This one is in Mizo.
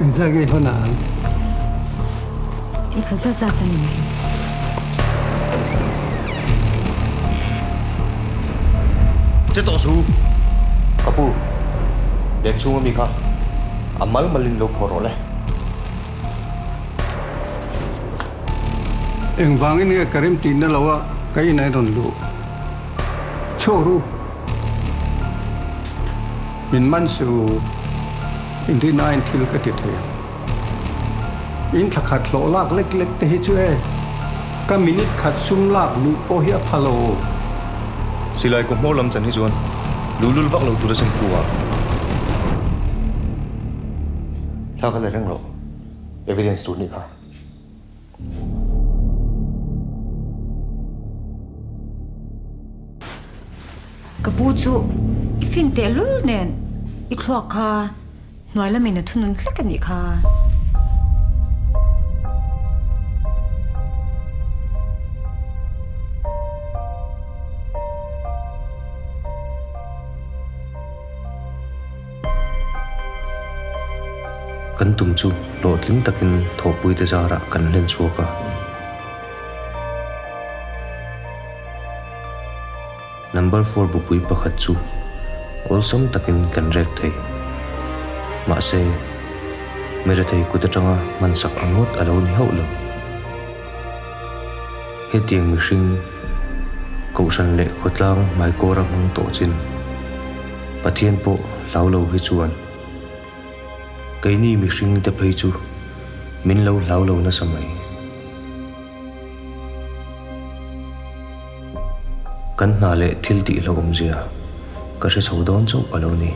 Engzah nge hawn ang? In phal zat zat a ni mai. Che tawh su! Ka pu, bag chhung ami kha a mal malin lo phawh rawh le. Engvangin nge ka remtihna lo a ka in a rawn luh? Chhuak ru! Min man su, inrinain thil ka ti thei ang. In thla khat hlawh lak lek lek te hi chu e, ka minute khat sum lak luh pawh hi a pha lo. Silai kaw hmawr lam chan hi chuan luhlul vak lo tur a sin pu a. Thla ka la reng lo, evidence tur nih kha. Ka pu chu i fin tehlul nen i thluak kha hnuai lamin a thunun hlek a nih kha. Kan tum chu hlawhtling takin thawhpuite zarah kan hlen chhuak a. Number four bupui pakhat chu awlsam takin kan rek thei. Mahse, mirethei kut atanga hmansak ang ngawt a lo ni hauh lo. Hetiang mihring, Kohhran leh khawtlang hmaikawra hmang tawh chin Pathian pawh hlau lo hi chuan keini mihring te phei chu min lo hlau lo nasa mai. Kan hna leh thil tih hlauhawmzia ka hre chho dawn chauh a lo ni.